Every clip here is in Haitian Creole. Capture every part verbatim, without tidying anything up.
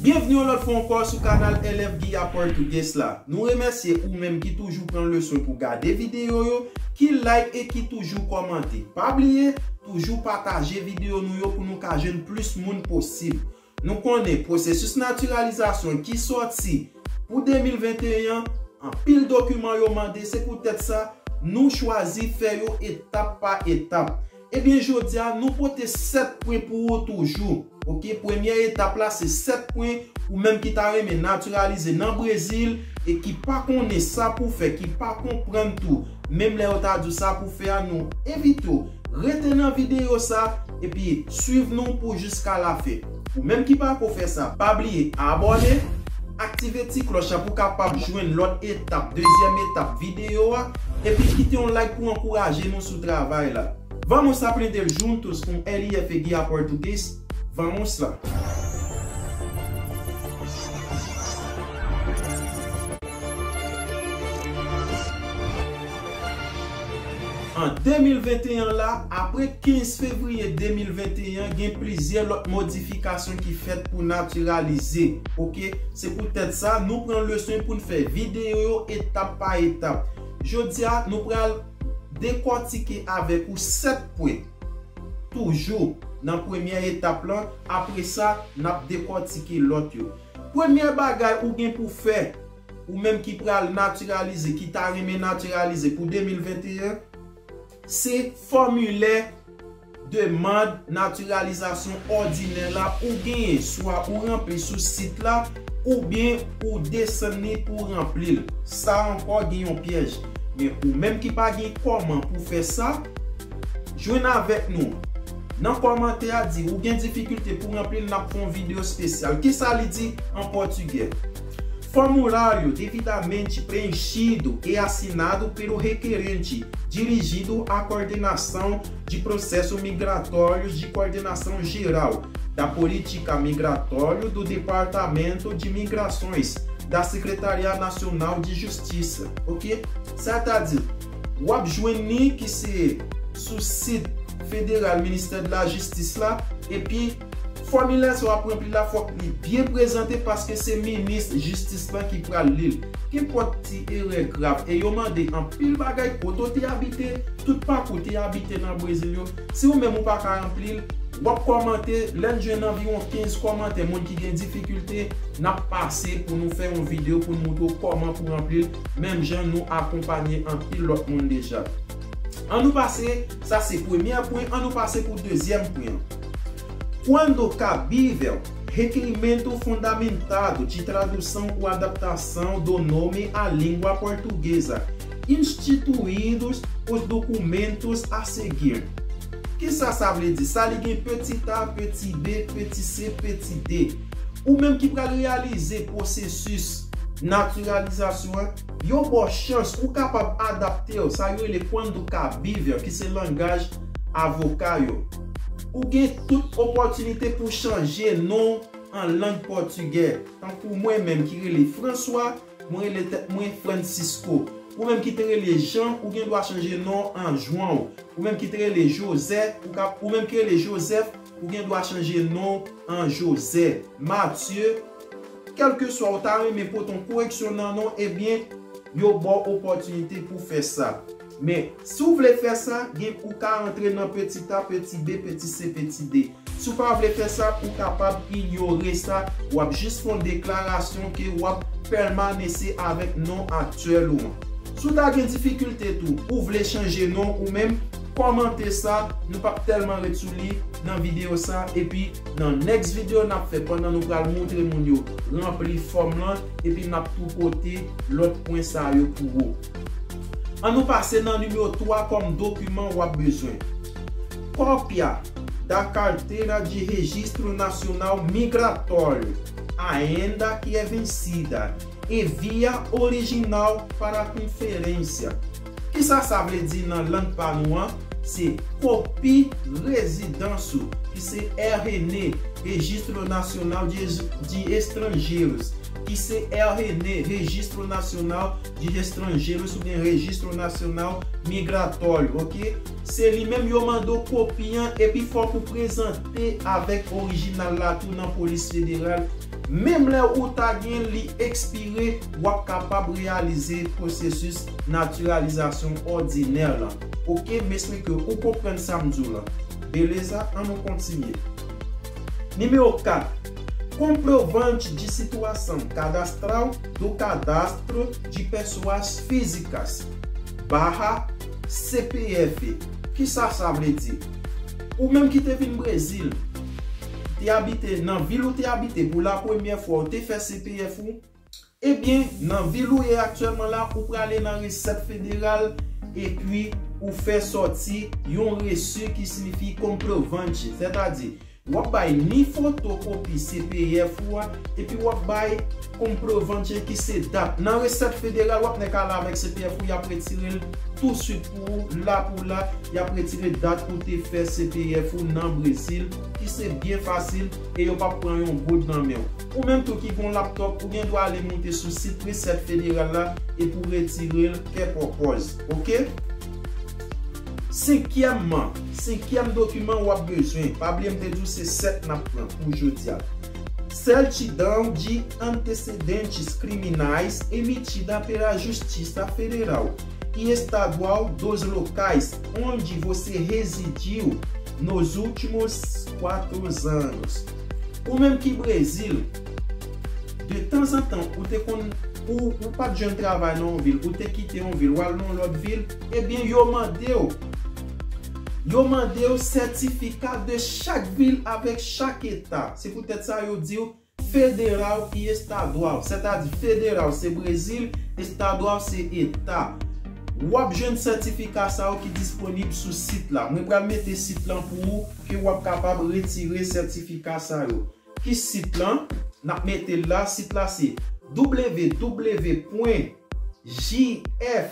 Byenvni yon lòt fwa ankò sou kanal L F Guia Português la. Nou remèsye ou menm ki toujou pran leson pou gade videyo yo, ki like e ki toujou kòmante. Pa bliye, toujou pataje videyo nou yo pou nou ka jwenn plis moun posib. Nou konnen pwosesis natiralizasyon ki sòti pou de mil venteyen an, anpil dokiman yo mande, se poutèt sa nou chwazi fè yo etap pa etap. Ebyen, jodi a, nou pote sèt pwen pou ou toujou. Oke, premyè etap la, se sèt pwen, ou menm ki ta renmen natiralize nan Brezil e ki pa konnen sa pou fè, ki pa konprann tou, menm lè yo ta di w sa pou fè a, nou envite w rete nan videyo sa, epi swiv nou pou jiska lafen. Ou menm ki pako fè sa, pa bliye abòne, aktive ti klòch la pou kapab jwenn lòt etap, dezyèm etap videyo a, epi kite yon like pou ankouraje nou sou travay la. Vamos aprender juntos com L F Guia Português? Vamos lá! An de mil venteyen la, apre kenz fevriye de mil venteyen, gen plizyè lòt modifikasyon ki fèt pou natiralize. Oke, se poutèt sa, nou pran leson pou n fè videyo yo etap pa etap. Jodi a, nou pral dekòtike avèk ou sèt pwen. Toujou nan premyè etap lan, apre sa, n ap dekòtike lòt yo. Premyè bagay ou gen pou fè, ou menm ki pral natiralize, ki ta renmen natiralize pou de mil venteyen, se fòmilè demann natiralizasyon òdinè la ou genyen, swa ou ranpli sou sit la, oubyen ou desann li pou ranpli l. Sa ankò gen yon pyèj. Men ou menm ki pa gen kòman pou fè sa, jwenn avèk nou. Nan kòmantè a, di ou gen difikilte pou ranpli l, n ap fè yon videyo espesyal. Kisa li di an pòtigè? Formulário devidamente preenchido e assinado pelo requerente, dirigido à coordenação de processos migratórios de coordenação geral da política migratória do Departamento de Migrações da Secretaria Nacional de Justiça. Oke? Sètadi, w ap jwenn li ki se sou sit federal Ministè de la Jistis la, epi fòmilè sa w ap ranpli la, fòk li byen prezante paske se minis jistis lan ki pral li l. Kenpòt ti erè grav, e yo mande anpil bagay, kote w te abite, tout pakou w te abite nan Brezil yo. Si ou menm ou pa ka ranpli l, w ap kòmante, lè n jwenn anviwon kenz kòmantè, moun ki gen difikilte, n ap pase pou nou fè yon videyo pou n moutre w kòman pou ranpli l, menm jan nou akonpanye anpil lòt moun deja. An nou pase, sa se premyè pwen, an nou pase pou dezyèm pwen an. Quando cabível, requerimento fundamentado de tradução ou adaptação do nome à língua portuguesa, instituídos os documentos a seguir. Kisa sa vle di? Sa li gen petit a, petit b, petit c, petit d. Ou menm ki pral reyalize pwosesis natiralizasyon an, yo ba w chans, ou kapab adapte w, sa yo rele quando cabível, ki se langaj avoka yo. Ou gen tout opòtinite pou chanje non w an lang pòtigè. Tankou mwen menm ki rele François, mwen rele tèt mwen Francisco. Ou menm ki te rele Jean, ou gen dwa chanje non w an João. Ou menm ki te rele Joseph, ou ka, ou menm ki rele Joseph, ou gen dwa chanje non w an José, Mathieu, kèlkeswa ou ta renmen pote yon koreksyon nan non, ebyen, yo ba w opòtinite pou fè sa. Men, si w vle fè sa, gen, ou ka antre nan petit a, petit b, petit c, petit d. Si w pa vle fè sa, ou kapab inyore sa, w ap jis fè yon deklarasyon ke w ap pèmanese avèk non aktyèl ou an. Si w ta gen difikilte tou, ou vle chanje non ou menm, kòmante sa, nou p ap tèlman ret sou li nan videyo sa, epi nan next videyo n ap fè pandan nou pral moutre moun yo ranpli fòm lan, epi n ap tou pote lòt pwen sa yo pou ou. An nou pase nan nimewo twa kòm dokiman w ap bezwen. Cópia da carteira de registro nacional migratório, ainda que é vencida, envia original para conferência. Kisa sa vle di nan lang pa nou an? Se kopi rezidans ou, ki se R N E, Registro Nacional de, de Estrangeiros, ki se R N E, Registro Nacional de Estrangeiros, oubyen Registro Nacional Migratório, oke? Se li menm yo mande w kopi an, epi fòk ou prezante avèk orijinal la tou nan polis federal Menm lè ou ta gen li ekspire, w ap kapab reyalize pwosesis natiralizasyon òdinè lan. Oke, m espere ke ou konprann sa m di w lan. Beleza, ann nou kontinye. Nimewo kat, comprovante de situação cadastral do cadastro de pessoas físicas barra C P F. Kisa sa vle di? Ou menm ki te vin Brezil, te abite nan vil ou te abite pou la premyè fwa, ou te fè C P F ou, ebyen, nan vil ou ye aktyèlman la, ou prale nan resèt federal epi ou fè sòti yon resi ki siyifi comprovante, sètadi w ap bay ni fotokopi C P F ou a, epi w ap bay comprovante ki se dat. Nan resèt federal, w ap nèk ale avèk C P F ou, y ap retire l touswit pou ou, la pou la, y ap retire dat ou te fè C P F ou nan Brezil, ki se byen fasil, e yo p ap pran yon goud nan men w. Ou menm tou ki gon laptòp, ou gen dwa ale moute sou sit resèt federal la epi w retire l kè pòpòz. Oke? Senkyèmman, senkyèm dokiman w ap bezwen, pa bliye m te di w se sèt n ap pran pou jodi a. Certidão de antecedentes criminais emitida pela Justiça Federal e Estadual dos locais onde você residiu nos últimos quatro anos. Ou menm ki Brezil, de tanzantan, ou te konn, ou, ou pa t jwenn travay nan yon vil, ou te kite yon vil, w al nan yon lòt vil, ebyen, yo mande w, yo mande w sètifika de chak vil avèk chak eta. Se poutèt sa yo di w federal e estadual. Sètadi, federal se Brezil, estadual se eta. W ap jwenn sètifika sa yo ki disponib sou sit la. Mwen pral mete sit lan pou ou, ke w ap kapab retire sètifika sa yo. Ki sit lan? N ap mete l la. Sit la se W W W pwen J F.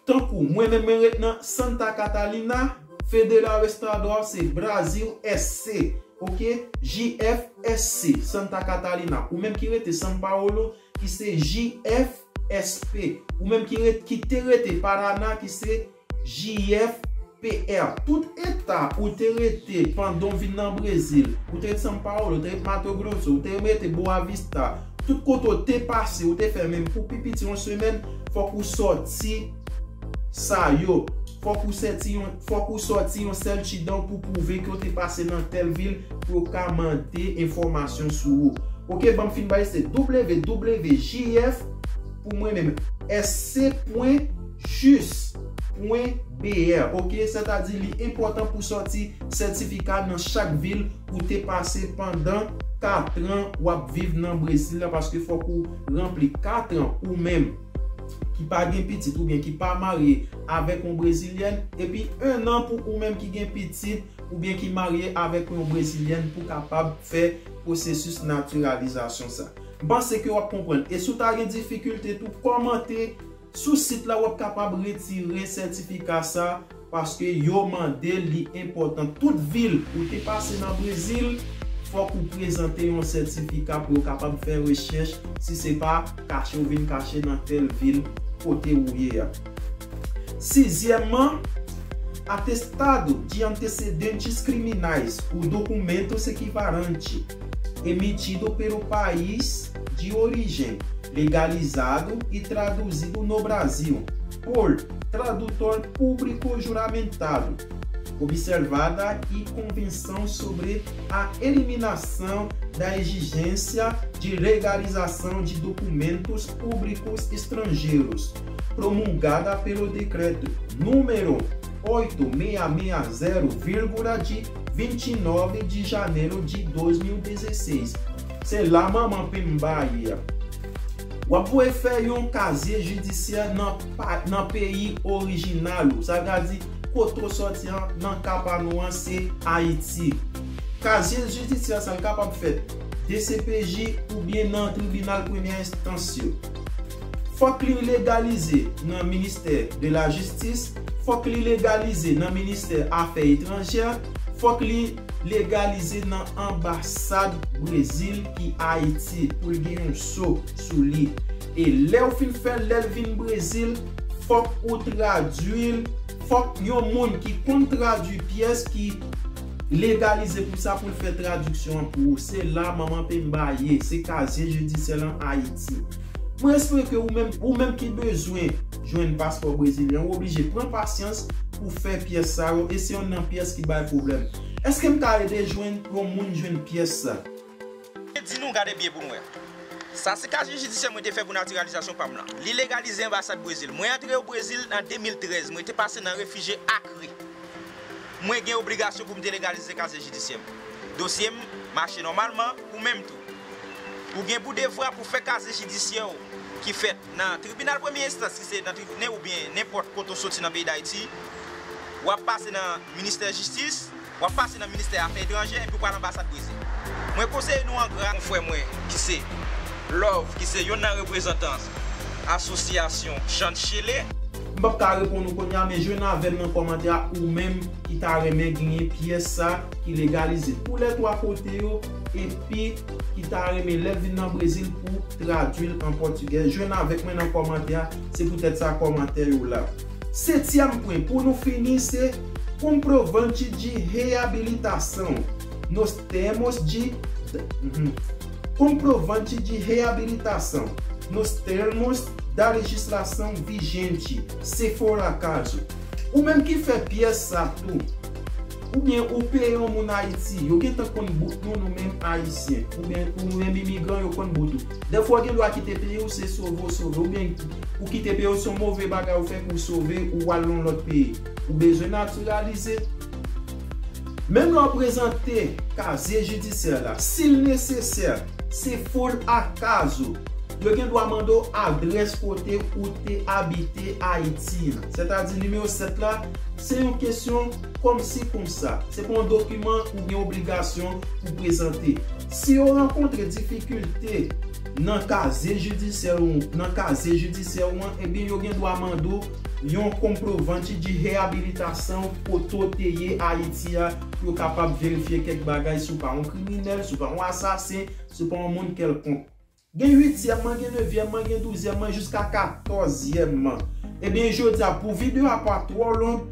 Tankou mwen menm, mwen ret nan Santa Catarina, federal estadual se Brasil S C, oke? J F S C, Santa Catarina. Ou menm ki rete São Paulo, ki se J F S P. Ou menm ki ret, ki te rete Paraná, ki se J F P R. Tout eta ou te rete pandan w vin nan Brezil, ou te ret São Paulo, ou te ret Mato Grosso, ou te rete Boa Vista, tout kote w te pase, ou te fè menm pou pi piti yon semèn, fòk ou sòti sa yo. Fòk ou sòti yon, fòk ou sòti yon sèl chidan pou pwouve ke w te pase nan tèl vil pou yo ka mande enfòmasyon sou ou. Oke, ban m fin bay se W W W J F pou mwen menm, S C pwen jus pwen B R, oke? Sètadi li enpòtan pou sòti sètifika nan chak vil ou te pase pandan katran w ap viv nan Brezil la, paske fòk ou ranpli katran ou menm ki pa gen pitit oubyen ki pa marye avèk yon brezilyèn, epi ennan pou ou menm ki gen pitit oubyen ki marye avèk yon brezilyèn pou kapab fè pwosesis natiralizasyon sa. M panse ke w ap konprann. E si w ta gen difikilte tou, kòmante sou sit la, w ap kapab retire sètifika sa, paske yo mande l, li enpòtan. Tout vil ou te pase nan Brezil, fòk ou prezante yon sètifika pou yo kapab fè rechèch, si se pa kache ou vin kache nan tèl vil kote ou ye a. Sizyèmman, atestado de antecedentes criminais ou documentos equivalentes emitido pelo país de origem, legalizado e traduzido no Brasil por tradutor público juramentado, observada e Convenção sobre a Eliminação da Exigência de Legalização de Documentos Públicos Estrangeiros, promulgada pelo Decreto número oito meia meia zero, vírgula, de vinte e nove de janeiro de dois mil e dezesseis. Se la manman pen m ba ye a. W ap voye fè yon kazye jidisyè nan pa, nan peyi orijinal ou. Sa vle di, kote w sòti an, nan ka pa nou an, se Ayiti. Kazye jidisyè sa, l kapab fèt D C P J oubyen nan tribinal premyè enstans yo. Fòk li legalize nan ministè de la jistis, fòk li legalize nan ministè afè etranjè, fòk li legalize nan anbasad Brezil ki Ayiti pou l gen yon so sou li. E lè w fin fè l, lè l vin Brezil, fòk ou tradui l, fòk yon moun ki konn tradui pyès, ki legalize pou sa, pou l fè tradiksyon an pou ou. Se la manman Pemba ye, se kazye jidisyè l an Ayiti. Mwen espere ke ou menm, ou menm ki bezwen jwenn paspò brezilyen, ou oblije pran pasyans pou fè pyès sa yo, e se yonn nan pyès ki bay pwoblèm. Èske m ka ede jwenn yon moun jwenn pyès sa? Mwen di nou, gade byen pou nou wè. Sa se kazye jidisyè mwen te fè pou natiralizasyon pa m lan. Li legalize anbasad Brezil. Mwen antre o Brezil an de mil trèz. Mwen te pase nan refijye Akri. Mwen gen obligasyon pou m te legalize kazye jidisyè m. Dosye m mache nòmalman, ou menm tou. Ou gen pou devwa pou fè kazye jidisyè w ki fèt nan tribinal premye enstans, ki se nan tribinal oubyen nenpòt kote w soti nan peyi Dayiti, w ap pase nan ministè jistis, w ap pase nan ministè afè etranjè epi w pral anbasad Brezil. Mwen konseye nou an gra, yon frè mwen ki se Love, ki se yonn nan reprezantan asosyasyon Chan Chele. M p ap ka reponn ou kounye a, men jwenn avè m nan kòmantè a, ou menm ki ta renmen genyen pyès sa ki legalize pou lè twa kote yo, epi ki ta renmen lè l vin nan Brezil pou tradui l an pòtigè. Jwenn avèk mwen nan kòmantè a, se poutèt sa kòmantè yo la. Setyèm pwen, pou nou fini, se comprovante de reabilitação nos termos de, mhm. Comprovante de reabilitação nos termos da legislação vigente, se for acaso. Ou menm ki fè pyès sa tou, oubyen ou peye yon moun Ayiti, yo gentan konn bout nou, nou menm Ayisyen, oubyen ou menm imigran, yo konn bout ou. Dèfwa w gen dwa kite peyi w, se sove w sove, oubyen ou kite peyi w, se yon move bagay ou fè pou w sove, ou al nan yon lòt peyi. Ou bezwen natiralize. Menm lè w prezante kazye jidisyè la, si l nesesè, se for acaso, yo gen dwa mande w adrès kote ou te abite Ayiti an. Sètadi nimewo sèt la, se yon kesyon kòmsi konsa. Se pa yon dokiman ou gen obligasyon pou prezante. Si yo rankontre difikilte nan kazye jidisyè ou, nan kazye jidisyè ou an, ebyen yo gen dwa mande w yon comprovante de reabilitação kote w te ye Ayiti a, pou yo kapab verifye kèk bagay, si w pa yon kriminèl, si w pa yon asasen, si w pa yon moun kèlkonk. Gen uityèm man, gen nevyèm man, gen douzyèm man, jiska katòzyèm man. Ebyen, jodi a, pou videyo a pa twò long,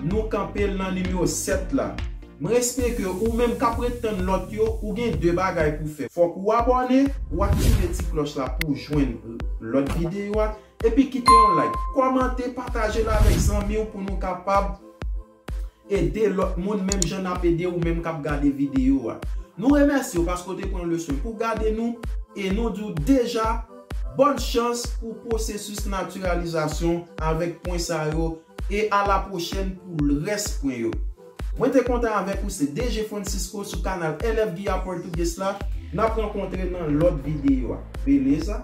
nou kanpe l nan nimewo sèt la. Mwen espere ke ou menm k ap ret tann lòt yo, ou gen de bagay pou fè. Fòk ou abòne, ou aktive ti klòch la pou w jwenn lòt videyo a, epi kite yon like, kòmante, pataje l avèk zanmi w pou nou kapab ede lòt moun menm jan n ap ede ou menm k ap gade videyo a. Nou remèsye w paske w te pran leson pou gade nou, e nou di w deja bòn chans pou pwosesis natiralizasyon avèk pwen sa yo, e a la pwochèn pou rès pwen yo. Mwen te kontan avèk ou, se D J Francisco sou kanal L F Guia Português la. N ap rankontre nan lòt videyo a. Beleza?